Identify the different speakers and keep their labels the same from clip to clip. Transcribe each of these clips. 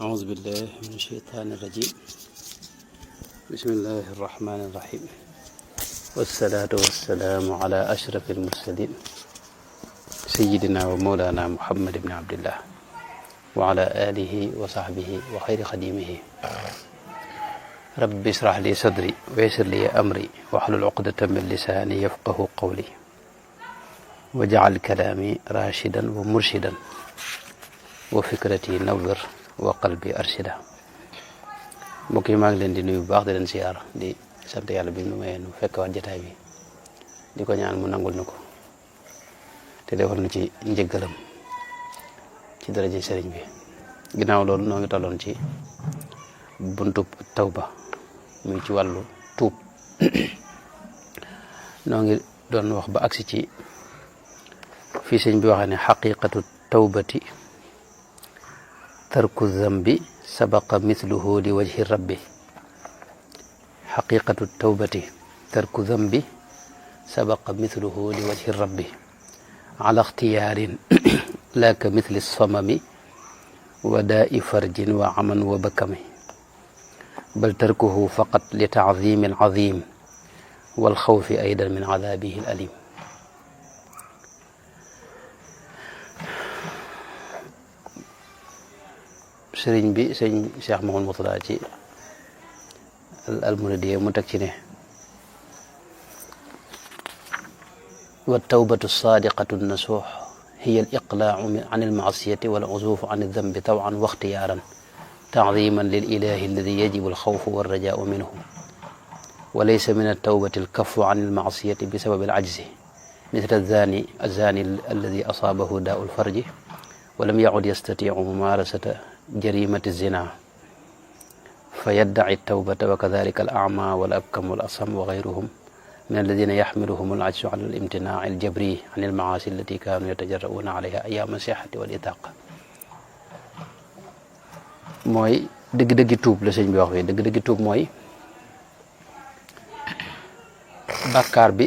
Speaker 1: أعوذ بالله من الشيطان الرجيم بسم الله الرحمن الرحيم والصلاة والسلام على أشرف المرسلين سيدنا ومولانا محمد بن عبد الله وعلى آله وصحبه وخير خديمه رب اشرح لي صدري ويسر لي أمري واحلل عقدة من لساني يفقه قولي واجعل كلامي راشدا ومرشدا وفكرتي نور وقلبي أرشدا mbokk yi maa ngi leen di nuyu bu baax di leen siyaar di sant yàlla bi nu mayee nu fekk waat jotaay bi di ko ñaan mu nangul nu ko te defal nu ci njëggalam ci daraja sëriñ bi ginnaaw loolu noo ngi tolloon ci buntub tawba muy ci wàllu tuub noo ngi doon wax ba agsi ci fii sëñ bi waxee ne xaqiqatu tawbati tarku zambi sabaqa mithluhu li wajhi rabbi xaqiqatu tawbati tarku zambi sabaqa mithluhu li wajhi rabbi ala ixtiyaarin la ka mithli samami wa daa'i farjin wa aman wa bakami bal tarkuhu faqat li taazimi alazim wal xawfi aydan min adabihi alalim sëriñ bi sëñ Cheikh Mouhamadou Mourtada ci al-Muridiya mu teg ci ne wa tawbatu saadiqatu nasuux hiya al iqlaacu an almaasiyati wal uzuufu an aldambi tawan wa ixtiyaaran taadiman lil ilahi alladi yajibu alxawfu walrajaau minhu wa laysa min altawbati alkafu an almaasiyati bi sababi alajzi misla azani alladi asaabahu daau alfarji wa lam yacud yastatiicu mumaarasata jarimati zina fa yaddaci tawbata wa kadalika al ama wal abkam wal asam wa gayruhum min alladina yaxmiluhum al ajsu ala al imtinaaci al jabri an al maasi allati kaanu yatajarrauna alayha ayaama sixati wal itaq mooy dëgg-dëggi tuub la sëñ bi wax fii dëgg-dëggi tuub mooy bàkkaar bi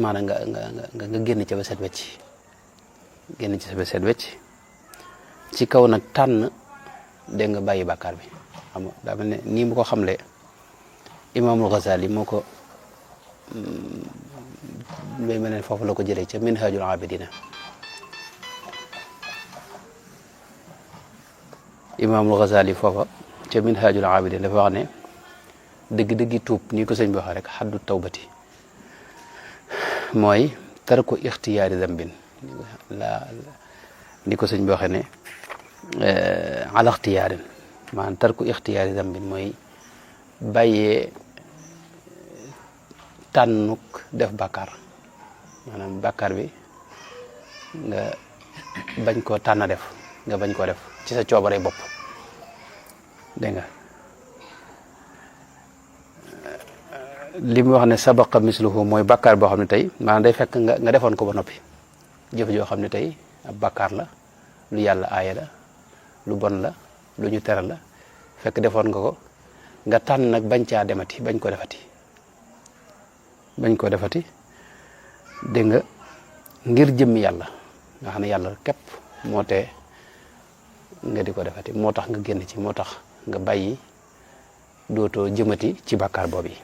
Speaker 1: maanaam nga génn ca ba set wecc génn ci sa ba set wecc ci kaw nag tànn dégg nga bàyyi bàkkaar bi xam nga daa mel ne nii mu ko xamle imaamul Ghazali moo ko may mel ne foofu la ko jëlee ca minhajul abidina imaamul Ghazali foofa ca minhajul abidina dafa wax ne dëgg-dëggi tuub nii ko sëñ bi waxee rek xaddu tawbati mooy tarku ixtiyaari dambin ni ko sëñ bi waxee ne ala ixtiyaarin maanaam tarku ixtiyaari dambin mooy bàyyee tànnuk def bàkkaar maanaam bàkkaar bi nga bañ koo tànn def nga bañ koo def ci sa coobare bopp dégg nga li mu wax ne sabaqa misluhu mooy bàkkaar boo xam ne tey maanaam day fekk nga defoon ko ba noppi jëf joo xam ne tey ab bàkkaar la lu yàlla aaye la lu bon la lu ñu tere la fekk defoon nga ko nga tànn nag bañ caa demati bañ ko defati dégg nga ngir jëmmi yàlla nga xam ne yàlla képp moo tee nga di ko defati moo tax nga génn ci moo tax nga bàyyi dootoo jëmati ci bàkkaar boobu yi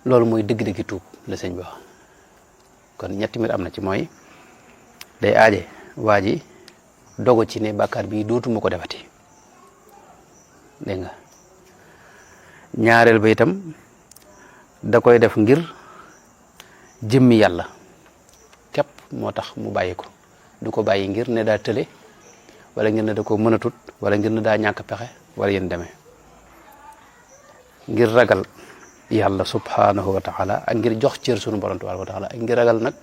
Speaker 1: loolu mooy dëgg-dëggi tuub la sëñ bi wax kon ñetti mbir am na ci mooy day aaje waa ji dogo ci ne bàkkaar bi dootuma ko defati dégg nga ñaareel ba itam da koy def ngir jëmmi yàlla képp moo tax mu bàyyi ko du ko bàyyi ngir ne daa tële wala ngir ne da ko mënatut wala ngir ne daa ñàkk pexe wala yéen demee ngir ragal yàlla subhanahu wa taala ak ngir jox cër sunu borom tabaraka wa taala ak ngir ragal nag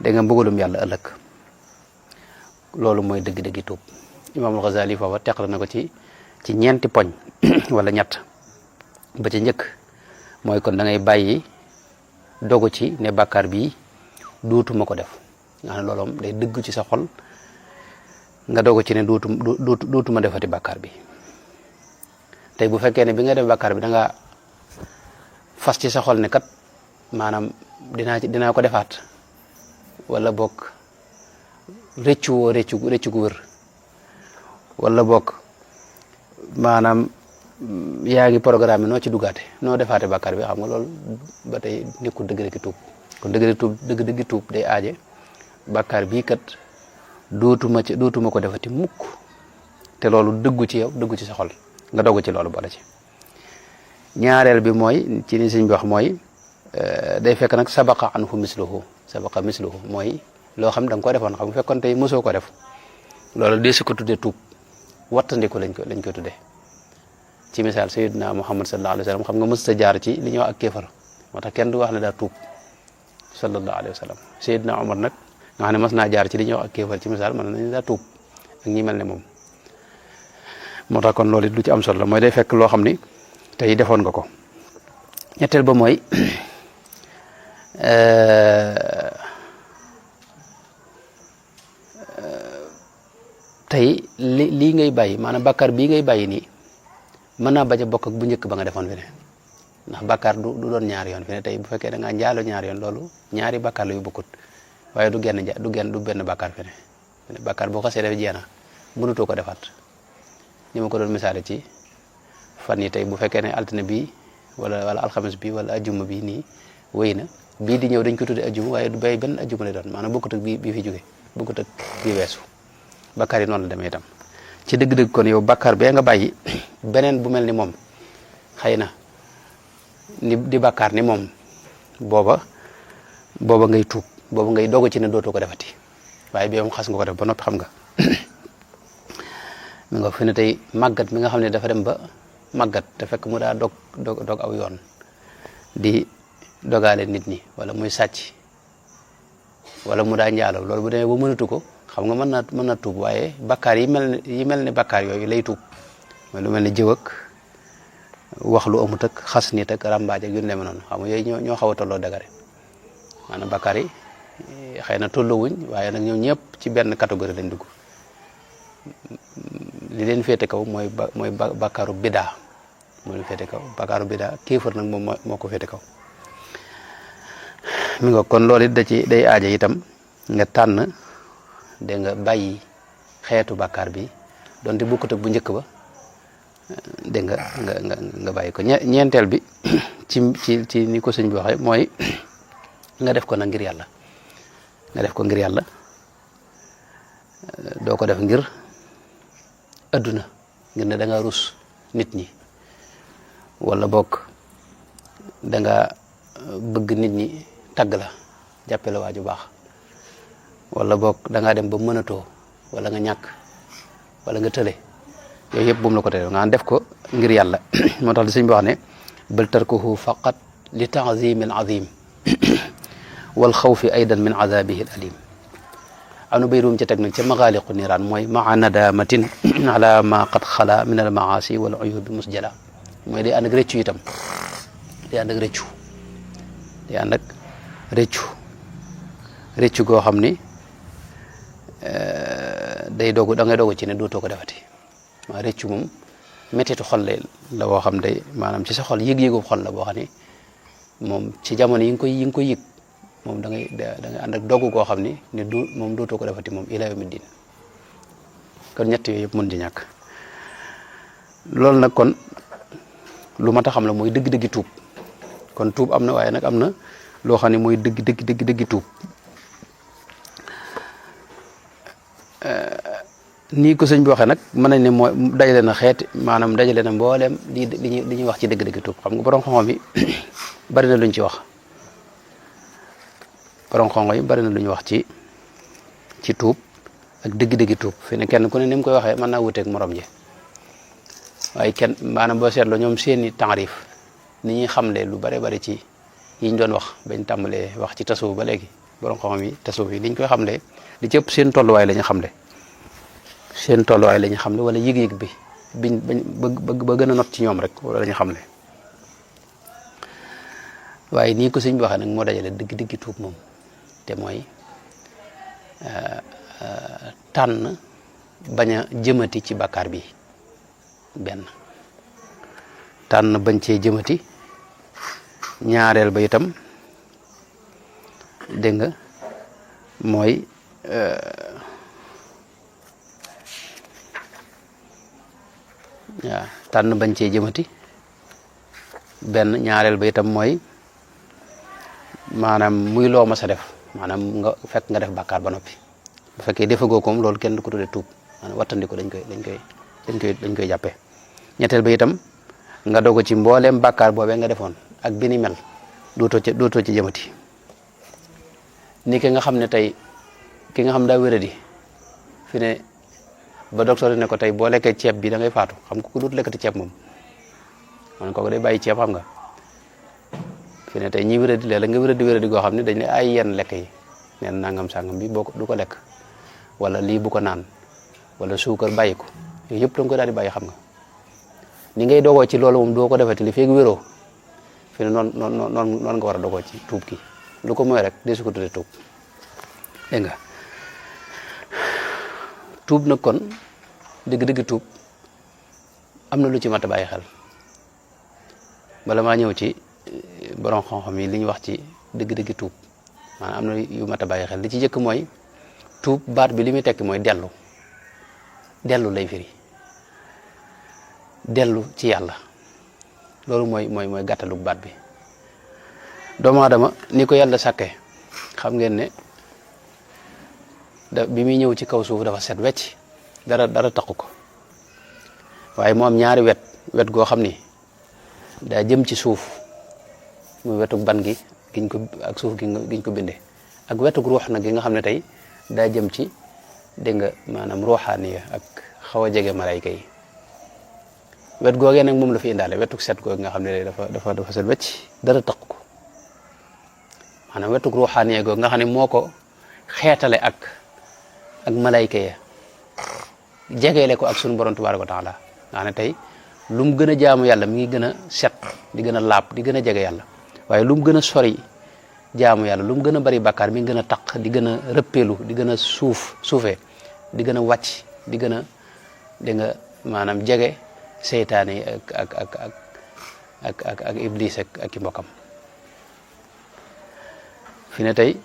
Speaker 1: da nga mbëggalum yàlla ëllëg loolu mooy dëgg-dëggi tuub imaamul Ghazali foofa teqal na ko ci ñeenti poñ wala ñett ba ci njëkk mooy kon da ngay bàyyi dogu ci ne bàkkaar bi dootuma ko def nga xam ne looloom day dëgg ci sa xol nga dogu ci ne dootuma defati bàkkaar bi tey bu fekkee ne bi nga def bàkkaar bi da nga fas ci sa xol ne kat maanaam dinaa ko defaat wala bokk rëccu gu wër wala bokk maanaam yaa ngi programme noo ci duggaate noo defaate bàkkaar bi xam nga loolu ba tey nekkul dëgg-dëgg tuub kon dëgg-dëgg tuub day aaje bàkkaar bii kat dootuma ko defati mukk te loolu dëggu ci yow dëggu ci sa xol nga dogu ci loolu boole ci ñaareel bi mooy ci ni sëñ bi wax mooy day fekk nag sabaqa misluhu mooy loo xam da nga ko defoon xam nga fekkoon tey mosoo ko def loolu dee su ko tuddee tuub wattandiku lañ koy tuddee ci misaal sayyidina Muhammad sallallahu alayhi wa sallam xam nga mës ta jaar ci li ñuy wax ak kéefar moo tax kenn du wax ne daa tuub sallallahu alayhi wa sallam sayyidina Umar nag nga xam ne mas naa jaar ci li ñuy wax ak kéefar ci misaal mën nañ daa tuub ak ñi mel ne moom moo tax kon loolu it lu ci am solo la mooy day fekk loo xam ni tey defoon nga ko ñetteel ba mooy tey lii ngay bàyyi maanaam bàkkaar bii ngay bàyyi nii mën naa bañ a bokk ak bu njëkk ba nga defoon fi ne ndax bàkkaar du doon ñaari yoon fi ne tey bu fekkee da ngaa njaalo ñaari yoon loolu ñaari bàkkaar la yu bokkut waaye du benn bàkkaar fi ne bàkkaar boo xasee def jeena mënutoo ko defaat ni ma ko doon misaale ci fan yi tey bu fekkee ne altine bi wala alxames bi wala ajjuma bi nii wéy na bii di ñëw dañ ko tudde ajjuma waaye du bay benn ajjuma lay doon maanaam bokkut ak bii fi jóge bokkut ak bii weesu bàkkaar yi noonu la demee itam ci dëgg-dëgg kon yow bàkkaar bee nga bàyyi beneen bu mel ni moom xëy na di bàkkaar ni moom booba ngay tuub booba ngay dogu ci ne dootoo ko defati waaye bi moom xas nga ko def ba noppi xam nga mi nga fi ne tey màggat mi nga xam ne dafa dem ba màggat te fekk mu daa dog aw yoon di dogaale nit ñi wala muy sàcc wala mu daa njaalo loolu bu demee ba mënatu ko xam nga mën na tuub waaye bakkaar yi mel ne bakkaar yooyu lay tuub mooy lu mel ne jëw ak wax lu amut ak xas nit ak ràmbaaj ak yu demee noonu xam nga yooyu ñoo xaw a tolloo dagare maanaam bakkaar yi xëy na tolloowuñ waaye nag ñoom ñëpp ci benn catégorie lañ dugg li leen féete kaw mooy bakkaaru bidaa moo leen féete kaw bakkaaru bidaa kéefar nag moom moo ko féete kaw mi nga kon loolu it day aaja itam nga tànn de nga bàyyi xeetu bàkkaar bi donte bokkut ak bu njëkk ba de nga bàyyi ko ñeenteel bi ci ni ko sëñ bi waxee mooy nga def ko nag ngir yàlla nga def ko ngir yàlla doo ko def ngir adduna ngir ne da nga rus nit ñi wala bokk da nga bëgg nit ñi tagg la jàppe la waaju baax wala boog da ngaa dem ba mënatoo wala nga ñàkk wala nga tële yooyu yëpp bu mu la ko tere nga def ko ngir yàlla moo tax li sëñ bi wax ne bal tarkuhu faqat li ta'zim al azim wal xawfi aydan min azabihi al alim am na bayrum ca teg nag ca maxaaliqu niiraan mooy maa nadamatin ala ma qad xala min al maasi wal uyubi musjala mooy day ànd ak rëccu itam day ànd ak rëccu day ànd ak rëccu goo xam ni da ngay dogu ci ne dootoo ko defati waaw rëccu moom méttitu xol la boo xam day maanaam ci sa xol yëg-yëgu xol la boo xam ni moom ci jamono yi nga koy yëg moom da ngay ànd ak dogu goo xam ni moom dootoo ko defati moom ila yawmi din kon ñett yooyu yëpp mën di ñàkk loolu nag kon lu mat a xam la mooy dëgg-dëggi tuub kon tuub am na waaye nag am na loo xam ne mooy dëgg tuub nii ko sëñ bi waxee nag mën nañ ne mooy dajale na xeet maanaam dajale na mbooleem li ñuy wax ci dëgg-dëgg tuub xam nga borom xam-xam yi bari na luñ ci wax borom xam-xam yi bari na lu ñu wax ci tuub ak dëgg-dëgg tuub fi ne kenn ku ne ni mu koy waxee mën naa wuteeg morom ji waaye kenn maanaam boo seetloo ñoom seeni taarif ni ñuy xamle lu bare bari ci yiñ doon wax bañ tàmbalee wax ci tasawuf ba léegi borom xam-xam yi tasawuf yi liñ koy xamle li ci ëpp seen tolluwaay la ñu xamle wala yëg-yëg bi biñ ba gën a not ci ñoom rek wala la ñu xamle waaye nii ko sëñ bi waxee nag moo dajale dëgg-dëgg tuub moom te mooy tànn bañ a jëmati ci bàkkaar bi benn tànn bañ cee jëmati ñaareel ba itam dégg nga mooy waaw tànn bañ cee jëmati benn. ñaareel ba itam mooy maanaam muy loo ma sa def maanaam nga fekk nga def bàkkaar ba noppi bu fekkee defagoo ko loolu kenn du ko tuddee tuub maanaam wattandi ko dañ koy jàppee. ñetteel ba itam nga dogo ci mbooleem bàkkaar boobee nga defoon ak bi ni mel dootoo ci jëmati. ni ki nga xam ne tey ki nga xam daa wéradi fi ne ba docteur ne ko tey boo lekkee ceeb bi da ngay faatu xam nga ko dootu lekkati ceeb moom man kooku day bàyyi ceeb xam nga fi ne tey ñi wéradi léeg-léeg nga wéradi goo xam ne dañ ne ay yenn lekk yi neen nangam sangam bi boo ko du ko lekk wala lii bu ko naan wala suukar bàyyi ko yooyu yëpp da nga koy daal di bàyyi xam nga ni ngay dogoo ci loolu moom doo ko defati li feeg wéroo fi ne noonu nga war a dogoo ci tuub ki lu ko mooy rek de su ko tuddee tuub dégg nga tuub nag kon dëgg-dëgg tuub am na lu ci mat a bàyyi xel bala maa ñëw ci borom xam-xam yi li ñu wax ci dëgg-dëgg tuub maanaam am na yu mat a bàyyi xel li ci jëkk mooy tuub baat bi li muy tekki mooy dellu lay firi dellu ci yàlla loolu mooy gàttalu baat bi. doomu aadama ni ko yàlla sàkke xam ngeen ne bi muy ñëw ci kaw suuf dafa set wecc dara taqu ko waaye mu am ñaari wet goo xam ni daa jëm ci suuf muy wetuk ban gi giñ ko ak suuf giñ ko bindee ak wetuk ruux nag gi nga xam ne tey daa jëm ci dégg nga maanaam ruuxaaniya ak xaw a jege malayka yi wet googee nag moom la fi indaale wetuk set googu nga xam ne dafa set wecc dara taqu ko maanaam wetuk ruuxaaniya googu nga xam ne moo ko xeetale ak malayka ya jegeele ko ak sunu borom tabaaraka wa taala nga xam ne tey lu mu gën a jaamu yàlla mi ngi gën a set di gën a laab di gën a jege yàlla waaye lu mu gën a sori jaamu yàlla lu mu gën a bari bàkkaar mi ngi gën a taq di gën a rëppeelu di gën a suufee di gën a wàcc di gën a di nga maanaam jege seytaane yi ak iblis ak i mbokkam fi ne tey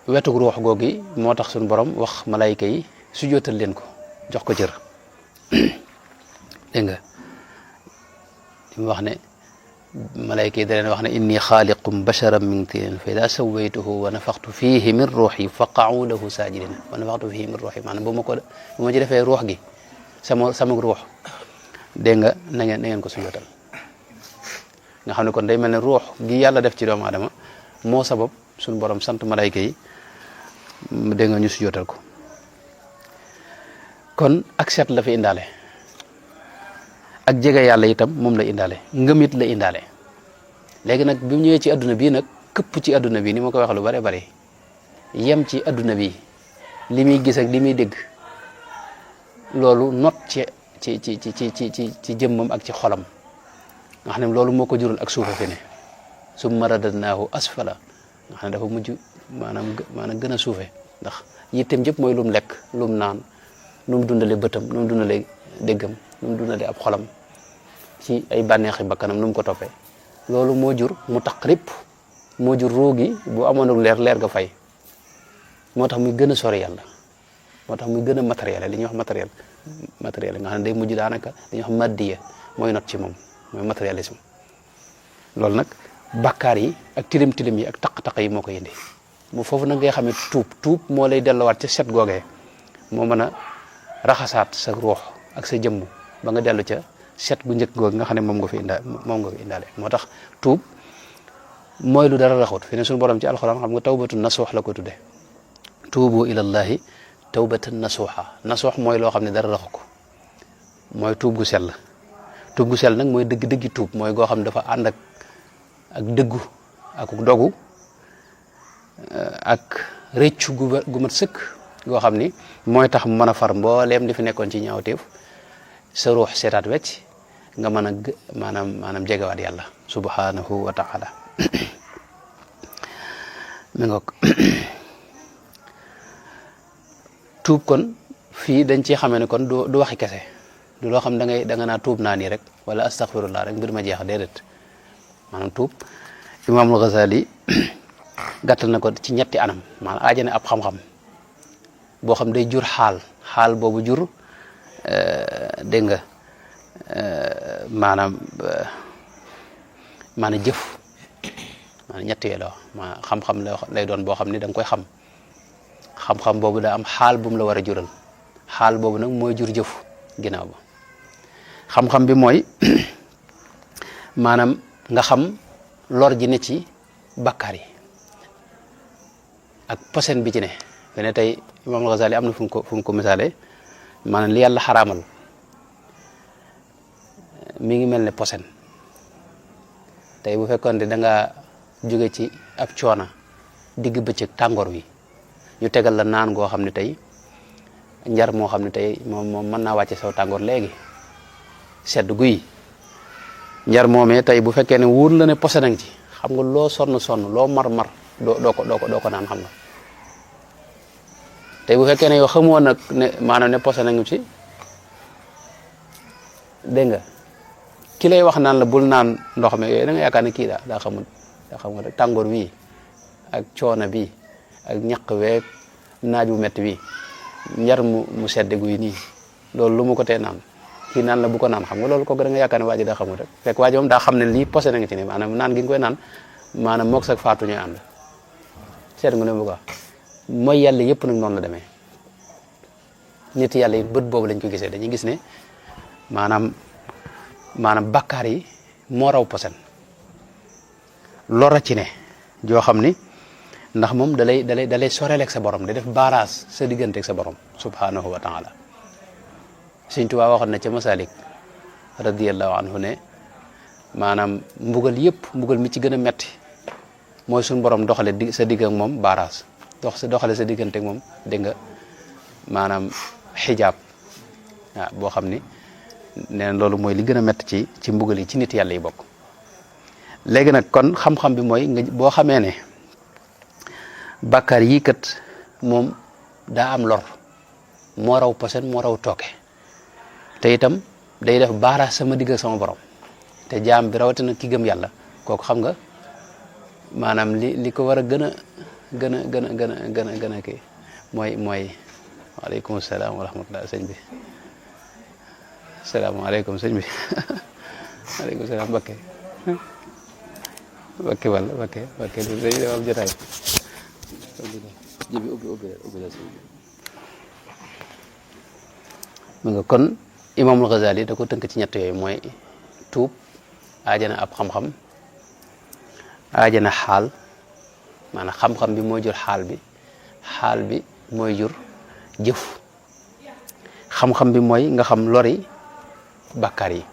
Speaker 1: wetuk ruux googi moo tax suñu borom wax malayka yi su jootal leen ko jox ko cër dégg nga li mu wax ne malayka yi da leen wax ne inni xaaliqum basharan min tin fa ida sawaytuhu wa nafaxtu fihi min ruuxi fa qa'u lahu saajidina wa nafaxtu fihi min ruuxi maanaam bu ma ci defee ruux gi sama ruux dégg nga na ngeen ko su jootal nga xam ne kon day mel ne ruux gi yàlla def ci doomu aadama moo sabab suñu borom sant malayka yi dégg nga ñu su jootal ko kon ak set la fi indaale ak jege yàlla itam moom la indaale ngëmit la indaale léegi nag bi mu ñëwee ci adduna bii nag këpp ci adduna bi ni ma koy wax lu bare bare yem ci adduna bi li muy gis ak li muy dégg loolu not ci jëmmam ak ci xolam nga xam ne loolu moo ko jural ak suufa fi ne summa radadnaahu asfala nga xam ne dafa mujj maanaam gën a suufe ndax yittem jëpp mooy lum lekk lum naan nu mu dundale bëtam nu mu dundale déggam nu mu dundale ab xolam ci ay bànneexi bakkanam nu mu ko toppee loolu moo jur mu taq ripp moo jur roogi bu amoon leer ga fay moo tax muy gën a sori yàlla moo tax muy gën a matériel li ñuy wax matériel nga xam ne day mujj daanaka li ñuy wax maddiya mooy not ci moom mooy matérialisme loolu nag bakkaar yi ak tilim yi ak taq-taq yi moo ko indi mu foofu nag ngay xam ne tuub moo lay delluwaat ca set googee moo mën a raxasaat sa ruux ak sa jëmm ba nga dellu ca set gu njëkk googu nga xam ne moom nga fi indaale moo tax tuub mooy lu dara raxut fi ne suñu borom ci alxuraan xam nga tawbatu nasuux la ko tudde tuubu ilallahi tawbatan nasuux mooy loo xam ne dara raxu ko mooy tuub gu sell nag mooy dëgg-dëggi tuub mooy goo xam ne dafa ànd ak dëggu ak dogu ak rëccu gu mat sëkk goo xam ni mooy tax mën a far mbooleem di fi nekkoon ci ñaawteef sa ruux seetaat wecc nga mën a maanaam jegewaat yàlla subhanahu wa taala mi ngoog tuub kon fii dañ ci xamee ne kon du waxi kese du loo xam da nga naa tuub naa nii rek wala astaghfirullah rek mbir ma jeex déedéet maanaam tuub imaamul Ghazali gàttal na ko ci ñetti anam maanaam aajane ab xam-xam boo xam day jur xaal boobu jur dégg nga maanaam jëf maanaam ñett yee la wax xam-xam lay doon boo xam ni da nga koy xam-xam boobu daa am xaal bu mu la war a jural xaal boobu nag mooy jur jëf ginnaaw ba xam-xam bi mooy maanaam nga xam lor ji ne ci bakkaar yi ak posen bi ci ne fene tey Imam Al-Ghazali am na fu mu ko misaale maanaam li yàlla xaraamal mi ngi mel ne posen tey bu fekkoon ne da nga jóge ci ab coona digg bëccëg tàngoor wi ñu tegal la naan goo xam ne tey njar moo xam ne tey moom mën naa wàcce saw tàngoor léegi sedd guy njar moomee tey bu fekkee ne wóor la ne posen nag ci xam nga loo sonn loo mar doo ko naan xam nga tey bu fekkee ne yow xamoo nag ne maanaam ne posen nag ci dégg nga ki lay wax naan la bul naan ndox mi yooyu da nga yaakaar ne kii daa xamul rek tàngoor wi ak coono bi ak ñaq weeg naaj bu métti bi njar mu sedd guy nii loolu lu mu ko tee naan kii naan la bu ko naan xam nga loolu kooku da nga yaakaar ne waa ji daa xamul rek fekk waa ji moom daa xam ne lii posé na nga ci ne maanaam naan gi nga koy naan maanaam mook sax faatu ñooy ànd seet nga ne bu ko mooy yàlla yëpp nag noonu la demee nit yàlla yi bët boobu lañ ko gisee dañuy gis ne maanaam bakkaar yi moo raw posen lora ci ne joo xam ni ndax moom dalay soreel ak sa borom da def barrage sa diggante ak sa borom subhanahu wa taala Sëñ Tuubaa waxoon na ca Masalik radiyallahu anhu ne maanaam mbugal mi ci gën a metti mooy suñu borom doxale sa digg ak moom barrage doxale sa diggante ak moom dégg nga maanaam xijaab waaw boo xam ni nee na loolu mooy li gën a metti ci mbugal yi ci nit yàlla yi bokk léegi nag kon xam-xam bi mooy nga boo xamee ne bàkkaar yii kat moom daa am lor moo raw posen moo raw tooke te itam day def baaraas sama digg ak sama borom te jaam bi rawatina ki gëm yàlla kooku xam nga maanaam li ko war a gën a kii mooy waaleykum salaam wa rahmatullah sëñ bi salaamaaleykum sëñ bi waaleykum salaam Mbakke wala Mbakke du sëñ bi am jotaay jibi ubbi la sëñ bi mu nga kon Imaamul Ghazali da ko tënk ci ñett yooyu mooy tuub aajana ab xam-xam aajana xaal maanaam xam-xam bi mooy jur xaal bi mooy jur jëf xam-xam bi mooy nga xam lori bàkkaar yi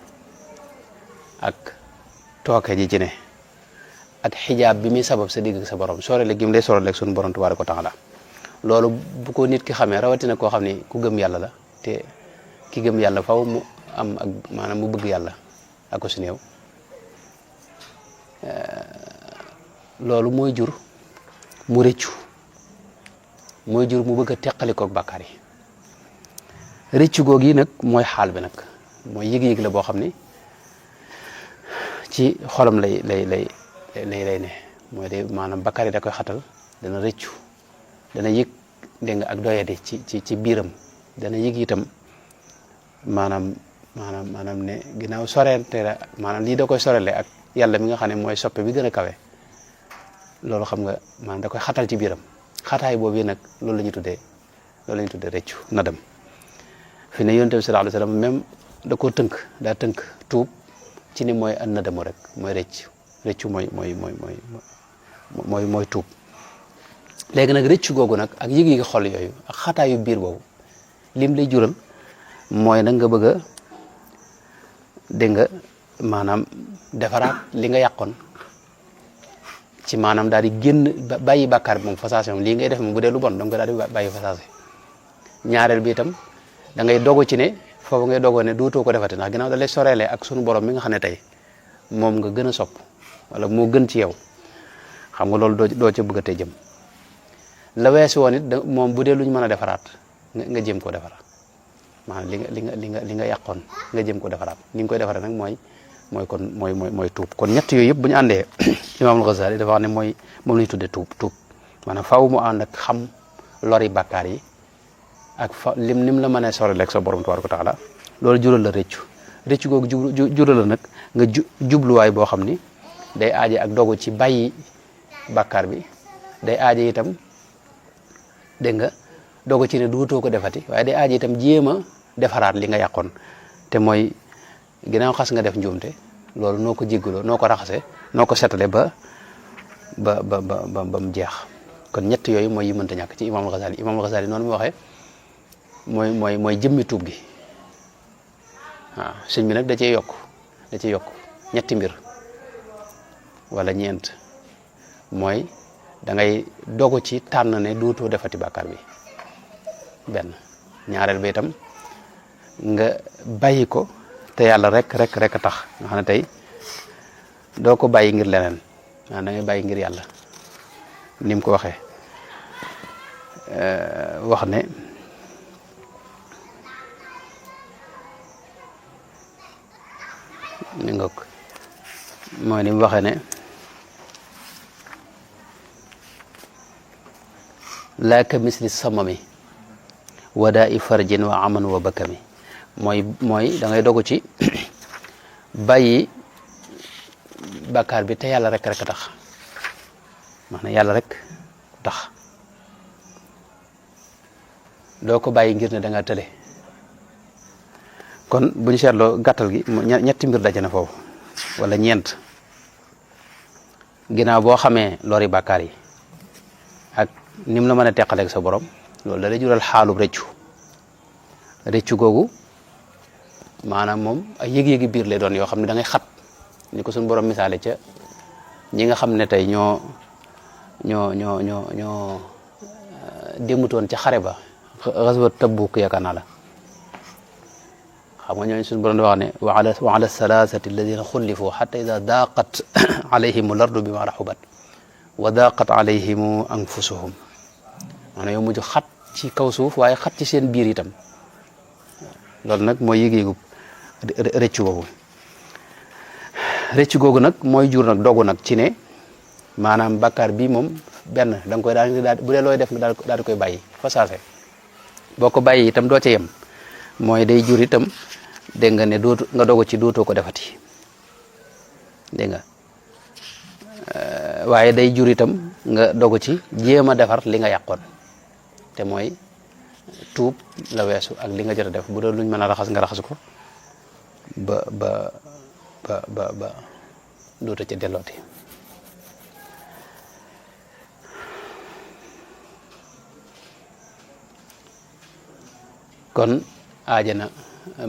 Speaker 1: ak tooke ji ci ne ak xijaab bi muy sabab sa digg ak sa borom sorele gi mu lay sorele ak sunu borom tabaaraka wa taala loolu bu ko nit ki xamee rawatina koo xam ni ku gëm yàlla la te ki gëm yàlla faw mu am ak maanaam mu bëgg yàlla ak ko si néew loolu mooy jur mu rëccu mooy jur mu bëgg a teqalikoog bàkkaar yi rëccu googu yi nag mooy xaal bi nag mooy yëg-yëg la boo xam ni ci xolam lay ne mooy de maanaam bàkkaar yi da koy xatal dana rëccu dana yëg dégg nga ak doyadi ci biiram dana yëg itam maanaam ne ginnaaw sorente la maanaam lii da koy sorele ak yàlla mi nga xam ne mooy soppe bi gën a kawe loolu xam nga maanaam da koy xatal ci biiram xataay boobu nag loolu la ñuy tuddee rëccu na dem fi ne yonent bi sallallahu alayhi wasallam même da koo daa tënk tuub ci ni mooy an nadamu rek mooy rëccu mooy tuub léegi nag rëccu googu nag ak yëg-yëgi xol yooyu ak xataayu biir boobu lim lay jural mooy nag nga bëgg a dégg nga maanaam defaraat li nga yàqoon ci maanaam daal di génn bàyyi bàkkaar bi moom fasaase moom lii ngay def moom bu dee lu bon donc daal di bàyyi fasaase ñaareel bi itam da ngay dogo ci ne foofu ngay dogoo ne dootoo ko defati ndax ginnaaw da lay soreele ak sunu borom mi nga xam ne tey moom nga gën a sopp wala moo gën ci yow xam nga loolu doo ca bëgg a tey jëm la weesu woon it moom bu dee lu ñu mën a defaraat nga jéem koo defaraat maanaam li nga yàqoon nga jéem ko defaraat ni nga koy defaraat nag mooy tuub kon ñett yooyu yëpp bu ñu àndee Imaamul Ghazali dafa wax ne moom la ñu tuddee tuub maanaam faaw mu ànd ak xam lori bàkkaar yi ak nim la mën a sorel ak sa borom tabaaraka wa taala loolu jural la rëccu googu jural nag nga jubluwaay boo xam ni day aaje ak dogu ci bàyyi bàkkaar bi day aaje itam dégg nga dogu ci ne duutoo ko defati waaye day aaje itam jéem a defaraat li nga yàqoon te mooy ginnaaw xas nga def njuumte loolu noo ko jéggaloo noo ko raxase noo ko setale ba mu jeex kon ñett yooyu mooy yi mënta ñàkk ci Imaamul Ghazali noonu mu waxee mooy jëmmi tuub gi waaw sëñ bi nag da cee yokk ñetti mbir wala ñeent mooy da ngay dogu ci tànn ne dootoo defati bàkkaar bi benn ñaareel ba itam nga bàyyi ko te yàlla rek a tax nga xam ne tey doo ko bàyyi ngir leneen da ngay bàyyi ngir yàlla ni mu ko waxee wax ne mi nga ko mooy ni mu waxee ne laa ka misli samami wadaa i farjin wa aman wa bakami mooy da ngay dogu ci bàyyi bàkkaar bi te yàlla rek a tax maanaam yàlla rek tax doo ko bàyyi ngir ne da nga tële kon bu ñu seetloo gàttal gi ñetti mbir daje na foofu wala ñeent ginnaaw boo xamee lori bàkkaar yi ak nim la mën a teqaleeg sa borom loolu da lay jural xaalub rëccu googu maanaam moom ay yëg-yëgi biir lay doon yoo xam ne da ngay xat ni ko suñu borom misaale ca ñi nga xam ne tey ñoo demutoon ca xare ba xaswa Tabuk yaakaar naa la xam nga ñooñu suñu borom di wax ne wa ala salaasati alladina xullifu xata ida daaqat alayhim al-ardu bima raxubat wa daaqat alayhim anfusuhum maanaam yow mujj xat ci kaw suuf waaye xat ci seen biir itam loolu nag mooy yëg-yëgu rëccu googu nag mooy jur nag dogu nag ci ne maanaam bàkkaar bii moom benn da nga koy daal bu dee looy def nga daal di koy bàyyi fa saase boo ko bàyyi itam doo ca yem mooy day jur itam dégg nga ne nga dogu ci dootoo ko defati dégg nga waaye day jur itam nga dogu ci jéem a defar li nga yàqoon te mooy tuub la weesu ak li nga jot a def bu doon luñ mën a raxas nga raxas ko ba doota ca dellooti kon aajana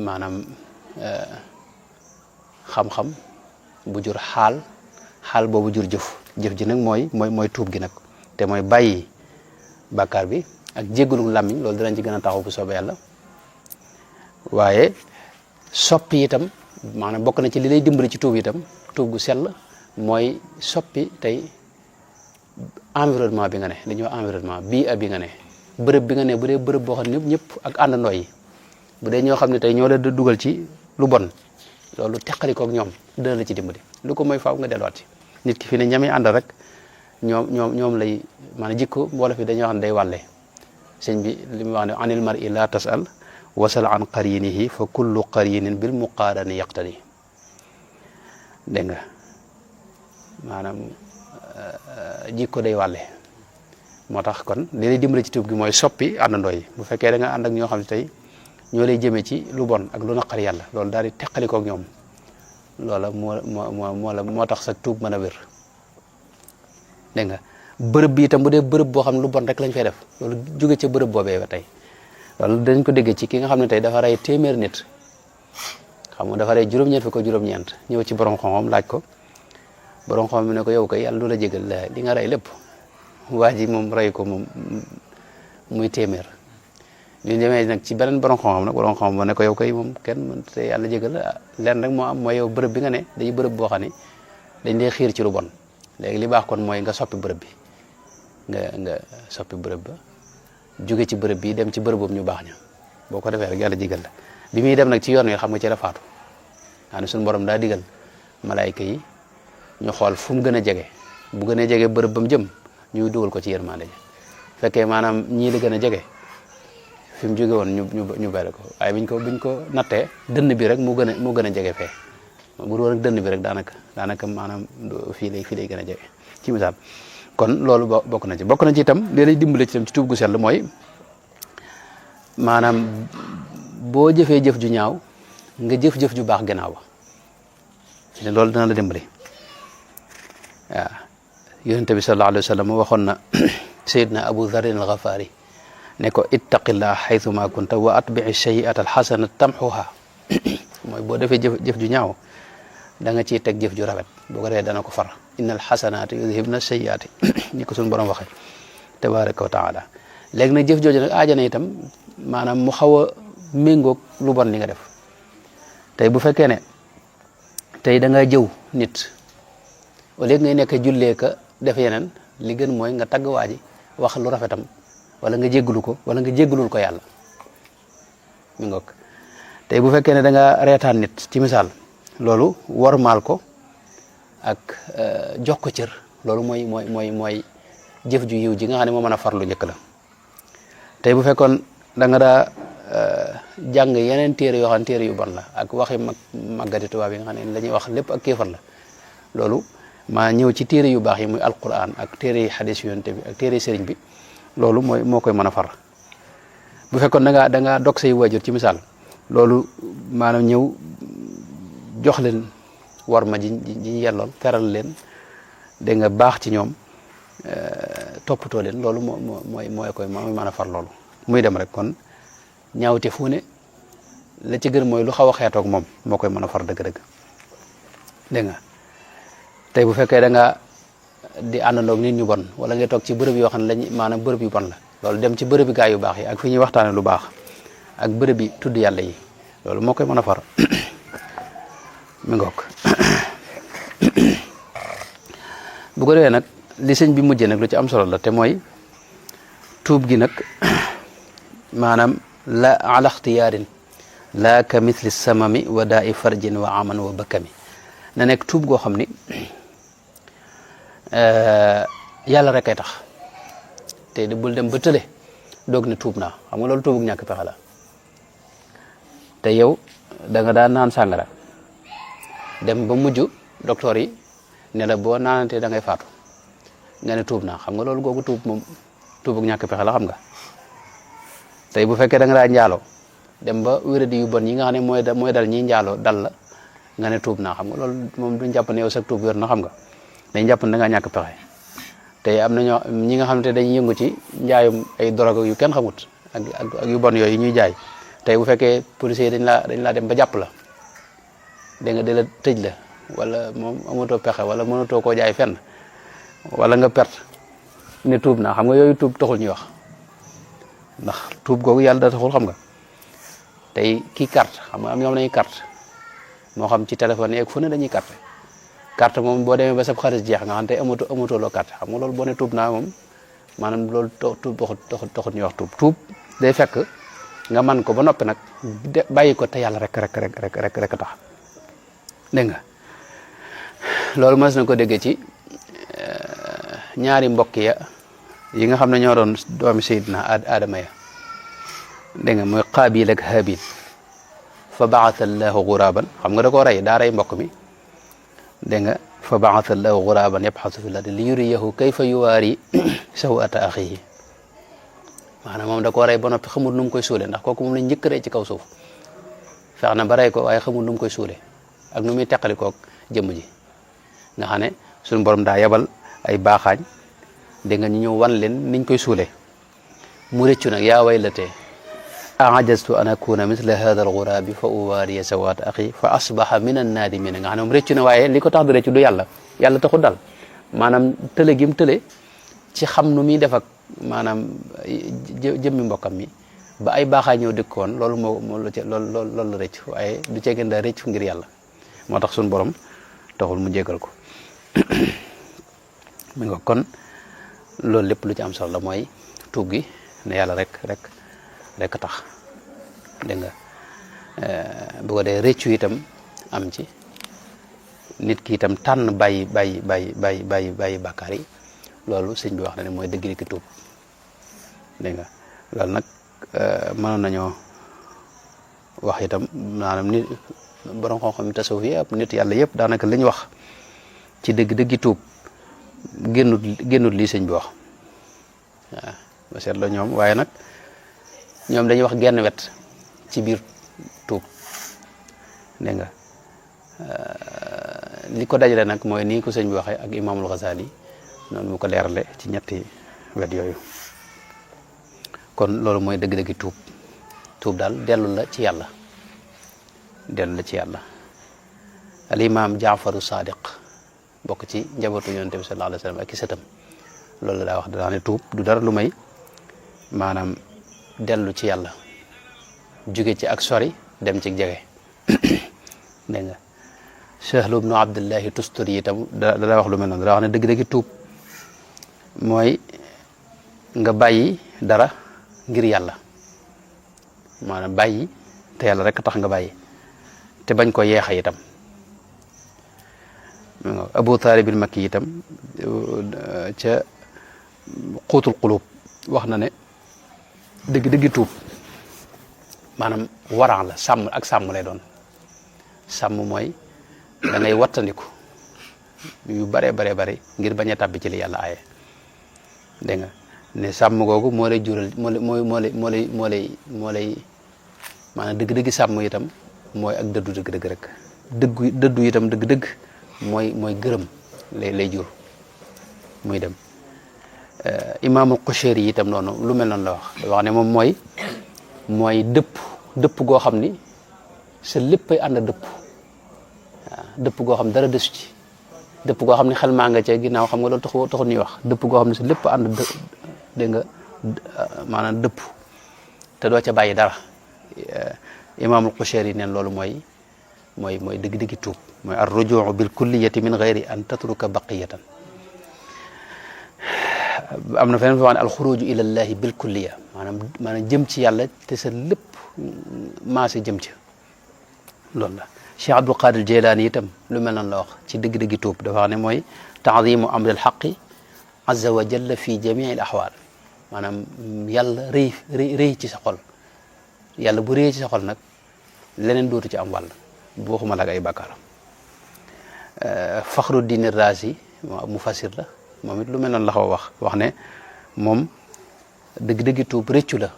Speaker 1: maanaam xam-xam bu jur xaal boobu jur jëf ji nag mooy tuub gi nag te mooy bàyyi bàkkaar bi ak jéggalu làmmiñ loolu dinañ ci gën a taxaw bu soobee yàlla waaye soppi itam maanaam bokk na ci li lay dimbali ci tuub itam tuub gu sell mooy soppi tey environnement bi nga ne li ñuy wax environnement bii bi nga ne bërëb bi nga ne bu dee bërëb boo xam ne ñëpp ak àndandoo yi bu dee ñoo xam ne tey ñoo la dugal ci lu bon loolu teqali koog ñoom dina la ci dimbali lu ko mooy faaw nga delluwaat ci nit ki fi ne ñami àndal rek ñoom lay maanaam jikko wala fi dañuy wax ne day wàlle sëñ bi li mu wax ne anil mar'i la tasal wasal an qarinihi fa kullu qarinin bil muqarani yaqtadi dégg nga maanaam jikko day wàlle moo tax kon li lay dimbali ci tuub gi mooy soppi àndandoo yi bu fekkee da nga ànd ak ñoo xam ne tey ñoo lay jëmee ci lu bon ak lu naqari yàlla loolu daal di teqalikoog ñoom loola moo tax sa tuub mën a wér dégg nga bërëb bi itam bu dee bërëb boo xam ne lu bon rek lañ fay def loolu jóge ca bërëb boobee ba tey loolu dañ ko déggee ci ki nga xam ne tey dafa rey téeméer nit xam nga dafa rey juróom-ñeent fi ko juróom-ñeent ñëw ci borom xam-xam laaj ko borom xam mi ne ko yow kay yàlla du la jégal li nga rey lépp waa ji moom rey ko moom muy téeméer ñu demee nag ci beneen borom xam-xam nag borom xam-xam ne ko yow kay moom kenn mën te yàlla jégal leen rek moo am mooy yow bërëb bi nga ne dañuy bërëb boo xam ne dañ lay xiir ci lu bon léegi li baax kon mooy nga soppi bërëb bi nga soppi bërëb ba jóge ci bërëb bi dem ci bërëb boobu ñu baax ña boo ko defee rek yàlla jégal la bi muy dem nag ci yoon wi xam nga ci la faatu yaa ne suñu borom daa digal malaayka yi ñu xool fu mu gën a jege bu gën a jege bërëb ba mu jëm ñu dugal ko ci yërmande ji fekkee maanaam ñii la gën a jege fi mu jóge woon ñu bari ko waaye biñ ko nattee dënn bi rek moo gën a jege fee bu doon rek dënn bi rek daanaka maanaam fii lay gën a jege ci misaal kon loolu bokk na ci itam li lay dimbale ci itam ci tuub gu sell mooy maanaam boo jëfee jëf ju ñaaw nga jëf ju baax gannaaw ba ne loolu dana la dimbali waaw yonente bi sallallahu alayhi wa sallam waxoon na sayidna Abu Dharrin al-Ghafari ne ko ittaqillah haythuma kunta wa atbi'i sayyi'ata al-hasanata tamhuha mooy boo defee jëf ju ñaaw da nga ciy teg jëf ju rafet boo ko defee dana ko far innal hasanati yudhibna sayyi'ati ni ko suñu borom waxee tabaraka wa taala léegi nag jëf jooju nag aajana itam maanaam mu xaw a méngoog lu bon li nga def tey bu fekkee ne tey da nga jëw nit au lieu ngay nekk jullee ka def yeneen li gën mooy nga tagg waa ji wax lu rafetam wala nga jégglu ko wala nga jégglul ko yàlla mi ngoog tey bu fekkee ne da nga reetaan nit ci misaal loolu wormaal ko ak jox ko cër loolu mooy jëf ju yiw ji nga xam ne moo mën a farlu njëkk la tey bu fekkoon da nga daa jàng yeneen téere yoo xam ne téere yu bon la ak waxi màggati tubaab yi nga xam ne la ñuy wax lépp ak kéefar la loolu maa ñëw ci téere yu baax yi muy alquran ak téere yi xadis yonte bi ak téere yi sëriñ bi loolu moo koy mën a far bu fekkoon da ngaa dog say waajur ci misaal loolu maanaam ñëw jox leen war ma ji yelloon teral leen da nga baax ci ñoom toppatoo leen loolu mooy mën a far loolu muy dem rek kon ñaawte fu ne la ci gën mooy lu xaw a xeetoog moom moo koy mën a far dëgg-dëgg dégg nga tey bu fekkee da nga di àndandoog nit ñu bon wala ngay toog ci bërëb yoo xam ne lañ maanaam bërëb yu bon la loolu dem ci bërëb gaa yu baax yi ak fi ñuy waxtaane lu baax ak bërëb yi tudd yàlla yi loolu moo koy mën a far mi ngoog bu ko defee nag li sëñ bi mujjee nag lu ci am solo la te mooy tuub gi nag maanaam la ala ixtiyaarin la ka mithli samami wa daa i farjin wa aman wa bakkami na nekk tuub goo xam ni yàlla rek ay tax te di bul dem ba tële doog ne tuub naa xam nga loolu tuubug ñàkk pexe la te yow da nga daan naan sàngara dem ba mujj docteur yi ne la boo naanantee da ngay faatu nga ne tuub naa xam nga loolu googu tuub moom tuubug ñàkk pexe la xam nga tey bu fekkee da nga daa njaaloo dem ba wéradi yu bon yi nga xam ne mooy dal ñi njaaloo dal la nga ne tuub naa xam nga loolu moom duñ jàpp ne yow sax tuub wér na xam nga dañ jàpp ne da ngaa ñàkk pexe te am na ñi nga xam ne dañuy yëngu ci njaayum ay drogue yu kenn xamut ak yu bon yooyu ñuy jaay tey bu fekkee policiers yi dañ laa dem ba jàpp la dégg nga di la tëj la wala moom amatoo pexe wala mënatoo koo jaay fenn wala nga perte ne tuub naa xam nga yooyu tuub taxul ñuy wax ndax tuub googu yàlla da taxul xam nga tey kii carte xam nga am ñoom lañuy carte moo xam ci téléphone yi ak fu ne dañuy carte moom boo demee ba sab xaalis jeex nga xam te amatoo loo carte xam nga loolu boo ne tuub naa moom maanaam loolu tuub taxut ñuy wax tuub day fekk nga man ko ba noppi nag bàyyi ko te yàlla rek tax dégg nga loolu mas na ko déggee ci ñaari mbokk ya yi nga xam ne ñoo doon doomi Seydina Adama ya dégg nga mooy Qaabil ak Haabil fa baatha allahu guraban xam nga da koo rey daa rey mbokk mi dégg nga fa baatha allahu guraban yabxasu fi lardi li yuriyahu kayfa yuwaari sawata axihi maanaam moom da koo rey ba noppi xamul nu mu koy suule ndax kooku moom lañ njëkk rey ci kaw suuf fex na ba rey ko waaye xamul nu mu koy suule ak nu muy teqali koog jëmm ji nga xam ne suñu borom daa yebal ay baaxaañ dégg nga ñu ñëw wan leen niñ koy suule mu rëccu nag yaa waylatee aajaztu an akuna misla hada alghurabi fa uwaariya sawat axi fa asbaha min annaadimina nga xam ne moom rëccu na waaye li ko tax di rëccu du yàlla taxul dal maanaam tële gi mu tële ci xam nu muy def ak maanaam jëmmi mbokkam mi ba ay baaxaa ñëw dëkkoon loolu loolu la rëcc waaye du ceegeen daa rëcc ngir yàlla moo tax suñu borom taxul mu jégal ko mi nga kon loolu lépp lu ci am solo la mooy tuub gi ne yàlla rek tax dégg nga bu ko dee rëccu itam am ci nit ki itam tànn bàyyi bàkkaar yi loolu sëñ bi wax na ne mooy dëgg ki tuub dégg nga loolu nag mënoon nañoo wax itam maanaam nit borom xam-xam tasawuf yëpp nit yàlla yëpp daanaka li ñu wax ci dëgg-dëggi tuub génnut lii sëñ bi wax waaw ba seet la ñoom waaye nag ñoom dañuy wax genn wet ci biir tuub dégg nga li ko dajale nag mooy nii ko sëñ bi waxee ak imaamul Ghazali noonu mu ko leerale ci ñetti wet yooyu kon loolu mooy dëgg-dëggi tuub daal dellu la ci yàlla al imam Jaafaru Sadiq bokk ci njabootu yonent bi sallallahu alayhi wa sallam ak i sëtam loolu la daa wax daa ne tuub du dara lu may maanaam dellu ci yàlla jóge ci ak sori dem ci jege dégg nga Sahlu ibnu Abdullahi Tusturi itam da daa wax lu mel noonu daa wax ne dëgg-dëggi tuub mooy nga bàyyi dara ngir yàlla maanaam bàyyi te yàlla rek tax nga bàyyi te bañ ko yeexa itam Abu Talib al-Makki itam ca Quutul Qulub wax na ne dëgg-dëggi tuub maanaam waraan la sàmm lay doon sàmm mooy da ngay wattandiku yu bare ngir bañ a tàbbi ci li yàlla aaye dégg nga ne sàmm googu moo lay jural moo lay maanaam dëgg-dëgg sàmm itam mooy ak dëddu dëgg-dëgg rek dëddu itam dëgg-dëgg mooy gërëm lay jur muy dem imaamul Qushayri yi itam noonu lu mel noonu la wax ne moom mooy dëpp goo xam ni sa léppay ànd dëpp waaw dëpp goo xam dara desu ci dëpp goo xam ne xel maa nga ca ginnaaw xam nga loolu taxul ñuy wax dëpp goo xam ne sa lépp ànd dégg nga maanaam dëpp te doo ca bàyyi dara imaamul Qushayri neen loolu mooy dëgg-dëggi tuub mooy ar rujuu bil kulliyati min gayri an tatruka baqiyatan am na feneen fi wax ne al xuruju ila llahi bil kulliya maanaam jëm ci yàlla te sa lépp maase jëm ci loolu la Cheikh Abdul Qadir Jeylaani itam lu mel noonu la wax ci dëgg-dëggi tuub dafa wax ne mooy taadimu amril xaqi azza wa jalla fi jamii al axwaal maanaam yàlla rëy ci sa xol yàlla bu rëy ci sa xol nag leneen dootu ci am wàll bu waxuma la ak ay bàkkaaram Faxruddin Raasi mufassir la moom it lu mel noonu la xaw wax ne moom dëgg-dëggi tuub rëccu la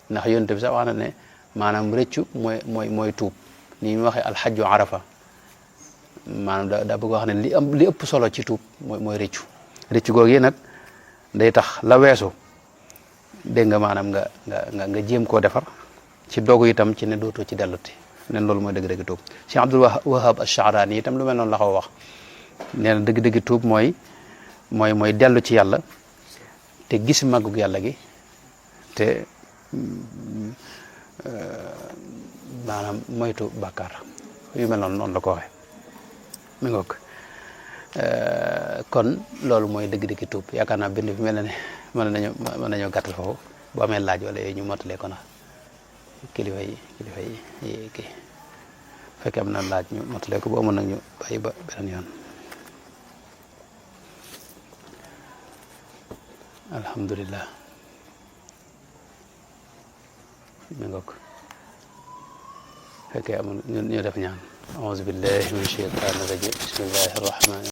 Speaker 1: ndax yonent bi sax wax na ne maanaam rëccu mooy tuub ni ñu waxee alxajju arafa maanaam daa bëgg wax ne li ëpp solo ci tuub mooy rëccu googu nag day tax la weesu dégg nga maanaam nga jéem koo defar ci dogu itam ci ne dootoo ci delluti nen loolu mooy dëgg-dëgg tuub Cheikh Abdul Wahab Ash-Sha'rani itam lu mel noonu la xaw wax nee na dëgg-dëgg tuub mooy dellu ci yàlla te gis màggug yàlla gi te maanaam moytu bàkkaar yu mel noonu la ko waxee mi ngoog kon loolu mooy dëgg-dëgg tuub yaakaar naa bind bi mel na ne mën nañoo gàttal foofu bu amee laaj wala yooyu ñu mottalee ko na kilifa yi kii fekkee am na laaj ñu mottalee ko bu amoon nag ñu bàyyi ba beneen yoon alhamdulillah mi ngoog fekkee amul ñu def ñaan auzu billahi min shaytaani rajim bismillahi rahmani